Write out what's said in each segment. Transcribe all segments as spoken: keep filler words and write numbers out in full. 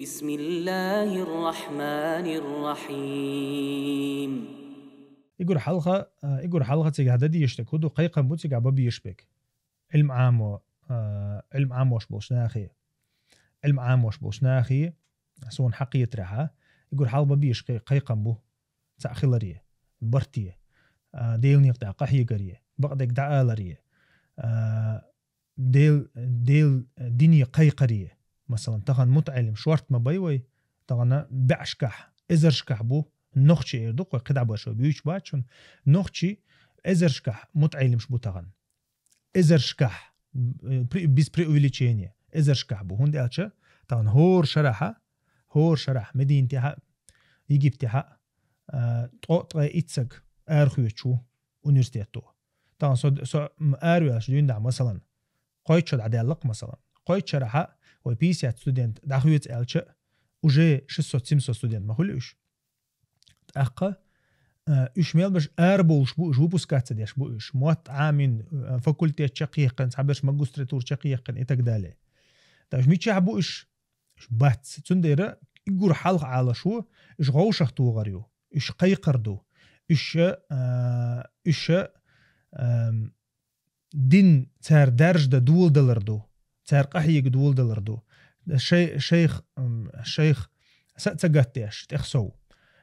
بسم الله الرحمن الرحيم. Игур хьалха, а, игур хьалха цигахь дан дезаш дерг хӀун ду, кхайкхам бу цигахь бан безаш берг. Ӏилма Ӏамо, а, Ӏилма Ӏамош болчу нахе. Ӏилма Ӏамош болчу нахе, суна хьакхетарехь, игур хьалха бан безаш кхай-, кхайкхам бу. Цхьаъ хиларе, барте, а, Делан некъа тӀехь къахьегаре, бакъдерг дӀааларе, а, Дел-, Делан дине кхайкхаре. Масалан, тахана мутаӀеллимаш шорта ма бай вай, тахана баьӀашкахь, эзаршкахь бу, нохчий эр ду-кх вай, кхидӀа баш вай буьйцуш бац шуна, нохчий эзаршкахь мутаӀеллимаш бу тахана. Эзаршкахь, э, при-, без преувеличения, эзаршкахь бу. ХӀунда аьлча, тахана хӀора шарахьа, хӀора шарахь, Мединатехьа, Египтехьа, а, ткъо ткъе итт саг арахоьцуш ву университето. Тахана со, со, м, араваьлча дуьйна дӀа, масалан, кхойтта шо дӀадаьлла-кх, масалан. Кхойтта шарахьа вай пятьдесят студент дӀахоьцу аьлча, уже шестьсот-семьсот студент ма хуьлу уьш. ТӀаккха, а, уьш мел беш арабовлуш бу уьш, выпускаться деш бу уьш. Мотт Ӏамийна, а, факультет чекхъяьккхина, цхьаберш магистратура чекхъяьккхина и так далее. Ткъа уьш мичахь бу уьш? Уьш бац. Цундела иггур хьалха Ӏалашо, уьш вовшахтохар ю, уьш кхайкхар ду, уьш, а, уьш, ам, дин цара даржа дан доладалар ду, цара къахьега доладалар ду. Шай-, шайх, ам, шайх са а ца гатдеш, тӀех сов.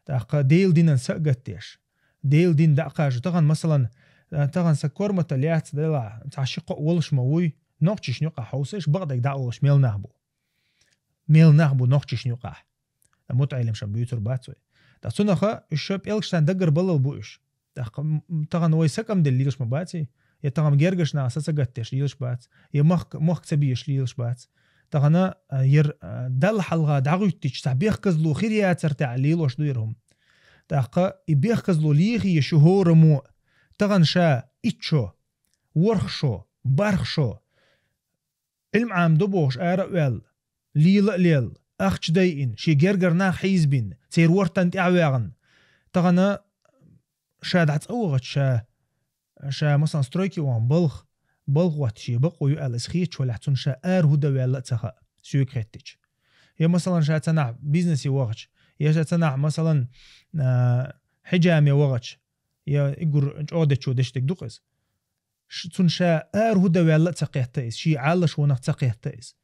ТӀаккха Делан динан са а гатдеш. Делан дин дӀа а кхажу. Тахана, масалан, а, тахана сан корматалла яц, делахь, цхьа ши-кхоъ волуш ма вуй, нохчашна юкъахь хьовсийша, бакъдерг дӀа а олуш мел нах бу. Мел нах бу нохчашна юкъахь. Ткъа мутаӀеллимашна буьйцур бац вай. Ткъа цунах уьш пӀелгаш царна дагар баллал бу уьш. ТӀаккха, м, тахана вай са кӀамделла лелаш ма баций? Я тахана гергарчу наха са ца гатдеш лелаш бац? Я махка, мохк ца безаш лелаш бац? Тахана, а, яра, а, Далла хьалха дӀагӀуьттича, цхьа бехказло хир яцара тӀехь лелош ду яра хӀума. ТӀаккха и бехказло лехий шу хӀораммо а, тахана ша итт шо, ворхӀ шо, бархӀ шо, Ӏилма Ӏамадо бохуш ара а ваьлла, лела а лелла, ахча дайина, шен гергара нах хьийзабина, церан вортан тӀаьхьа ваьгӀна. Тахана ша дӀа цӀа вахача, ша, ша, масалан, стройке вахана балха, балха ватта шен бакъо ю аьлла, иза хеташ валахь, цунна ша ара хӀун дан ваьлла а ца хаьа, соьга хеттича. Я, масалан, ша цхьанхьа бизнесе вахача, я ша цхьанхьа, масалан, а, хьиджаме вахача, я иггур чӀогӀа дечо деш дерг ду-кх иза. Ш-, цунна ша ара хӀун дан ваьлла а ца кхетта иза, шен Ӏалашонах ца кхетта иза.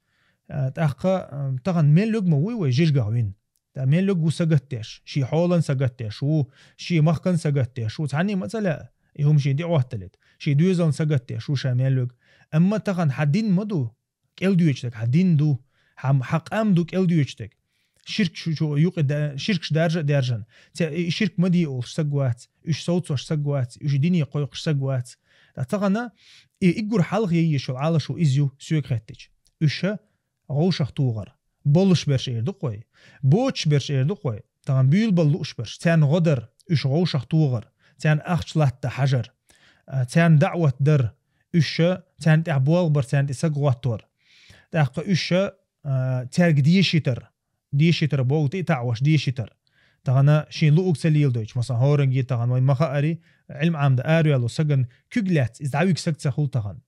А, тӀаккха, а, тахана мел йог ма вуй вай жижигах вина. ТӀаккха мел йог ву сагатдеш, шен хьолан сагатдеш ву, шен махкан сагатдеш ву, цхьанне ма ца лаьа, и хӀума шен тӀе Ӏотталийта, шен доьзална сагатдеш ву ша мел йог. Амма тахана хьан дин ма ду кӀелдоьчу дерг, хьан дин ду, хьан, хьан къам ду кӀелдоьчу дерг. Ширк шу, шу юкъе да-, ширкаш даржа а даьржина. Ца, и ширк ма де олуш саг вац, уьш совцош саг вац, уьш дине кхойкхуш саг вац. Ткъа тахана и иггур хьалха яйеш йолу Ӏалашо иза ю, соьга хеттича. Уьш вовшахтохар. Болуш берш эр ду-кх вай. Боцуш берш эр ду-кх вай. Тахана буьйлабала лууш берш. Царна гӀо дар, уьш вовшахтохар. Царна ахча латта хьажар. А, царна даӀват дар, уьш царна тӀехь болх бар, царна тӀе саг гӀоттор. ТӀаккха уьш, а, цаьрга дешийтар. Дешийтар боху тӀе а таӀош дешийтар. Тахана шен луъург ца леладойтуш, масалан, хӀоранге тахана вайн ма хаари, Ӏилма Ӏамадан араваьлло сагана куьг лаьцна, иза дӀавига саг ца хуьлу тахана.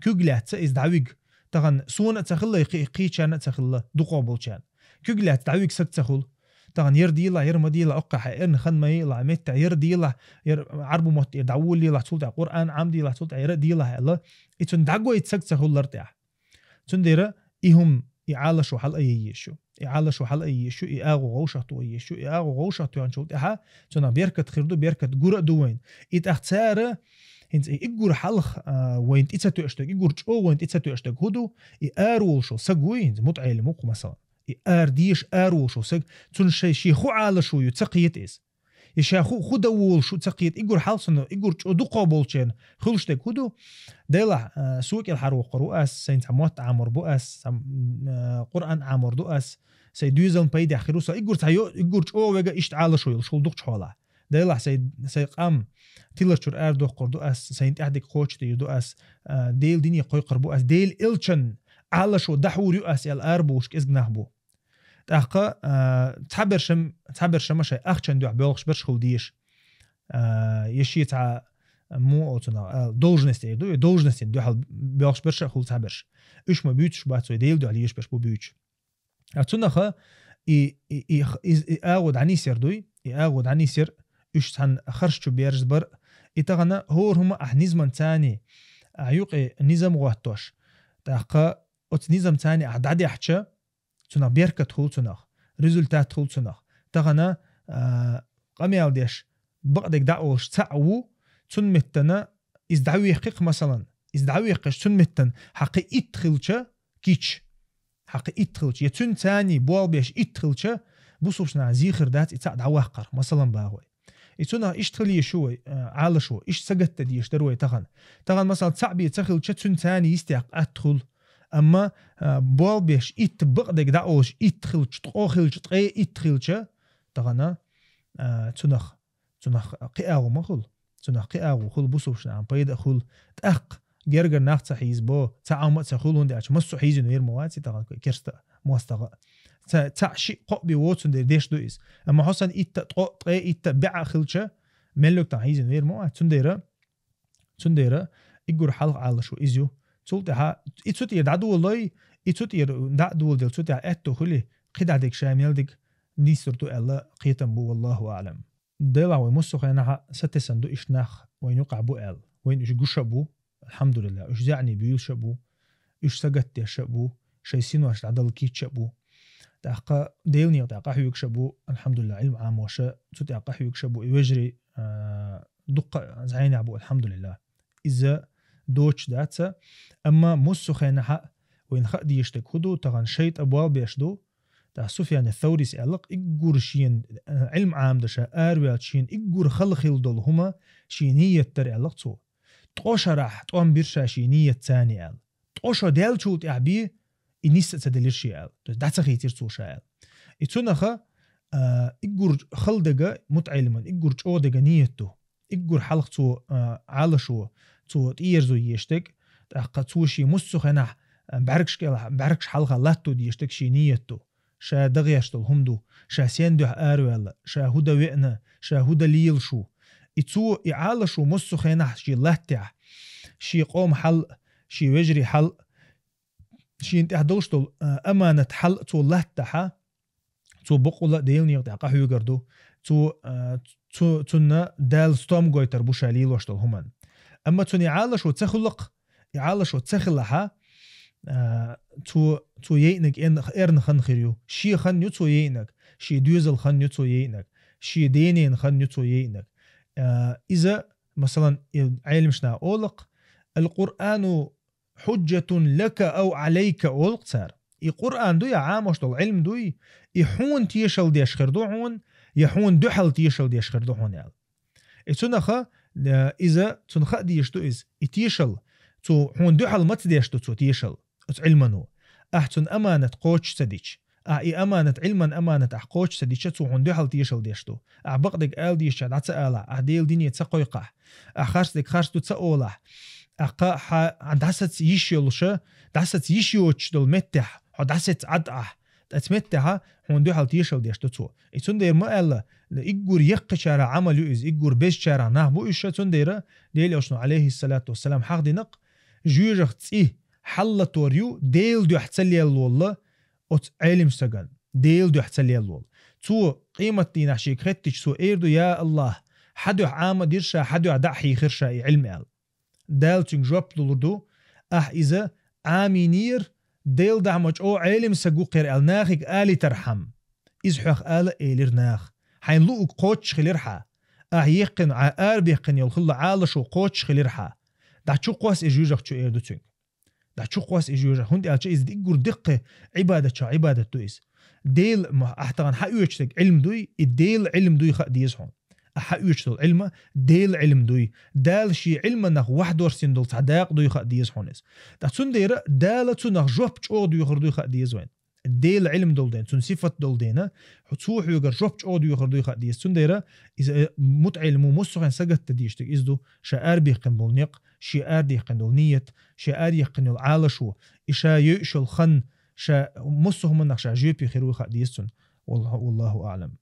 Куьг лаьцна иза дӀавига. Тахана суна а ца хилла, кхи-, кхечарна а ца хилла, дукхахболчарна. Куьг лаьцна дӀавига саг ца хуьлу. Тахана яра делахь, яра ма делахь, оккхахь хьан эрна хан ма елахь, меттехь яра делахь, яра Ӏарбу мотт тӀера дӀаволалелахь, цул тӀаьхьа Къуръан Ӏамаделахь, цул тӀаьхьа яра а делахь аьлла, и цунна дӀагойта саг ца хуьллара тӀехь. Цундела и хӀума, и Ӏалашо хьала а яйеш ю. И Ӏалашо хьала а яйеш ю, и агӀо вовшахтоха езаш ю, и агӀо вовшахтоьхначул тӀаьхьа цунах беркат хир ду, беркат гура а ду вайна. И тӀаккха цара, хӀинца и иггур хьалха, а, вайна тӀе ца тоьаш дерг, иггур чӀогӀа вайна тӀе ца тоьаш дерг хӀун ду, и ара волуш волу саг вуй, хӀинца мутаӀеллим ву-кх, масалан. И ара дезаш ара волуш волу саг, цунна шай, шен хӀун Ӏалашо ю, ца кхета иза. И ша хӀу-, хӀун дан волуш ву ца кхета, иггур хьалха санна, иггур чӀо дукхахболчеран хуьлуш дерг хӀун ду? Делахь, а, со кӀелхьарвоккхур ву ас, сайн цхьа мотт Ӏамор бу ас, цхьа, м, а, Къуръан Ӏамор ду ас, сайн доьзална пайдехь хир ву со, иггур цхьа йо-, иггур чӀогӀа вега иштта Ӏалашо йолуш хуьлу дукхачу хьолахь. Делахь сайн, сайн къам тилар чуьра арадоккхур ду ас, сайн тӀаьхьадерг кхочушдийр ду ас, а, Делан дине кхойкхур бу ас, Делан элчан Ӏалашо дӀахьур ю ас аьлла арабовлуш кӀезиг нах бу. ТӀаккха, а, цхьабершам-, цхьабершама шайн ахчан дуьхьа боьлхуш берш хуьлу дезаш. А, я шен цхьа, муха оцунах, а, должность эр ду, я должностийн дуьхьал боьлхуш берш а хуьлу цхьаберш. Уьш ма буьйцуш бац вай, Делан дуьхьал езаш берш бу буьйцуш. А цунаха и, и, и, и, и агӀо дӀанисер дуй, и агӀо дӀанисер, уьш цхьан харш чу берза бар, и тахана хӀора хӀума ахь низаман цани, а юкъе низам гӀоттош. ТӀаккха оцу низам цани ахь дӀадехча, цунах беркат хул цунах, результат хул цунах. Тахана, а, къамел деш, бакъдерг дӀа олуш цхьаъ ву, цун меттана иза дӀавехкхи-кх, масалан, иза дӀавехкхаш цун меттана хьакхи итт хилча, кич. Хьакхи итт хилча, я цуьнан цани болх беш итт хилча, бусулбанан зехар дац и цхьаъ дӀаваккхар, масалан, бахой. И цунах иштта хила еза вай, а, Ӏалашо, иштта сагатта дезаш дара вай тахана. Тахана, масалан, цхьаъ бен ца хилча, цуьнан цани йистехь атта хул. Амма, а, болх беш итт бакъдерг дӀа олуш итт хилча, ткъо хилча, ткъе итт хилча, тахана, а, цунах, цунах кхиа гӀо ма хуьлу. Цунах кхиа гӀо хуьлу, бусулбанан пайда а хуьлу. ТӀаккха гергара нах ца хьийзабо, цхьа Ӏамма а ца хуьлу, хӀунда аьлча массо а хьийзина вер ма вац и тахана керста мостагӀа. Ца, цхьаъ шиъ кхоъ бен воцун дера деш ду иза. Амма хьо санна итт а, ткъо, ткъе итт а, бӀе а хилча, меллиг тахана хьийзина вер ма вац. Цундела, цундела, иггур хьалха Ӏалашо иза ю. Цул тӀаьхьа, и цу тӀера дӀадолалой, и цу тӀера дӀа а доладелла, цу тӀехь аьтто хуьлий, кхидӀа дерг ша мел дерг нийсур ду аьлла кхетам бу, валлаху аӀлам. Делахь вай массо а хенахь сатесна ду иштта нах вайна юкъахь бу аьлла. Вайна уьш гуш а бу, алхьамдулиллахӀ, уьш заьӀне буьйлуш а бу, уьш сагатдеш а бу, шайн синош дӀадала кийча а бу. ТӀаккха Делан некъа тӀехь къахьоьгуш а бу, алхьамдулиллахӀ, Ӏилма Ӏамоша, цу тӀехь къахьоьгуш а бу, и вежарий, а, дуккха а зӀенехь бу, алхьамдулиллахӀ. Иза доцуш дац, амма массо а хенахь вайна хаа дезаш дерг хӀун ду, тахана шайтӀа болх беш ду, ТӀаккха Суфьян ас-Саврис аьлла-кх, иггур шена, э, Ӏилма Ӏамадеш араваьлча шена иггур хала хилла долу хӀума шен ният дара аьлла-кх цо. Ткъо шарахь тӀом бира ша шен ният цани аьлла. Ткъо шо даьллачул тӀаьхьа бен и нис а ца делира шен аьлла. То есть дӀа ца хийцира цо ша аьлла. И цунаха, а, иггур хала дерг мутаӀеллиман, иггур чӀогӀа дерг ният ду. Иггур хьалха цо, а, Ӏалашо, цо тӀеерзо езаш дерг, тӀаккха цо шен массо а хенахь, а, бӀаьргаш кӀел-, бӀаьргаш хьалха латто дезаш дерг шен ният ду. Ша дан гӀерташ долу хӀума ду, ша сен дуьхьа араваьлла, ша хӀун дан веана, ша хӀун дан лелаш ву. И цо, и Ӏалашо массо а хенахь шен латтехь, шен къоман хьал, шен вежарий хьал, шена тӀехь долуш долу, а, аманат хьал цо латтахьа, цо бакъволу а Делан некъа тӀехь къахьоьгур ду. Цо, а, цу-, цунна Дала стом гойтур бу ша лелош долу хӀуманна. Амма цунна и Ӏалашо ца хуьлу-кх, и Ӏалашо ца хилахьа, а, цо, цо яйнарг эн-, эрна хан хир ю. Шен хан ю цо яйнарг, шен доьзал хан ю цо яйнарг, шен денен хан ю цо яйнарг. А, иза, масалан, и Ӏеламнаха олу-кх: «Ал-Къуръану хьуджатун лака ау Ӏалайка», олу-кх цара. И Къуръан ду я Ӏамош долу Ӏилма дуй, и хьуна тешалла деш хир ду хьуна, я хьуна дуьхьал тешалла деш хир ду хьуна аьлла. И цунаха, э, иза, цунна хаа дезаш ду иза. И тешалла, цо хьуна дуьхьал маца деш ду цо тешалла, оцу Ӏилмано. Ахь цунна аманат кхочуш ца дича. Ахь и аманат, Ӏилман аманат ахь кхочуш ца дича, цо хьуна дуьхьал тешалла деш ду. Ахь бакъдерг ала дезачохь дӀа ца алахь, ахь Делан дине ца кхойкхахь, ахь харцдерг харц ду ца олахь, ахь кха-, хьан дӀасаца йиш йолуша, дӀасаца йиш йоцуш долу меттехь хьо дӀасаца Ӏад ахь, ткъа цу меттехьа хьуна дуьхьал тешалла деш ду цо. И цундела ма аьлла, иггур яккхачарах Ӏамал ю иза, иггур безачарах нах бу уьш ша, цундела Делан Элчано, Ӏалайхиссалату вассалам, хьахдинарг, жоьжахати цӀий хьалалатор ю, Делан дуьхьа ца лелла волу оцу Ӏеламчу стагана, Делан дуьхьа ца лелла волу. Цо къематдийнахь шега хеттича, цо эр ду: «Я АллахӀ, хьан дуьхьа Ӏама а дира ша, хьан дуьхьа дӀа а хьийхира ша и Ӏилма», аьлла. Дала цуьнга жоп лур ду: «Ахь иза Ӏамийнера, Делан дуьхьа ма чӀогӀа Ӏелам стаг ву-кх хӀара аьлла нахе алийтархьама. Иза хьох ала а элира наха. Хьайн луъург кхочуш хилира хьан. Ахь яьккхина, хьан арабаьккхина йолу хилла Ӏалашо кхочуш хилира хьан. ДӀа чу кхосса и жоьжахати чу», эр ду цуьнга. ДӀа чу кхосса и жоьжахати, хӀунда аьлча иза диггур диккхи Ӏибадат чохь Ӏибадат ду иза. Дела, ма, ахь тахана хьан оьцуш дерг Ӏилма дуй, и Делан Ӏилма дуй хаа деза хьуна. Ахь хьан оьцуш долу Ӏилма Делан Ӏилма дуй. Дала шен Ӏилманах вахдорсийна долу цхьа дакъа дуй хаа деза хьуна иза. Ткъа цундела Дала цунах жоп чӀогӀа доьхур дуй хаа деза вайна. Делан Ӏилма долу дена, цуьнан сифат долу дена, хьо цо хьоьгара жоп чӀогӀа доьхур дуй хаа деза. Цундела иза, э, мутаӀеллим ву, массо а хенахь сагатта дезаш дерг иза ду, ша арабаьккхина болу некъ, шен арадехкина долу ният, шен араяккхина йолу Ӏалашо, и ша йойуш йолу хан, ша массо а хӀуманах ша жоьпе хир вуй хаа деза цунна. Валла-, валлаху аӀлам.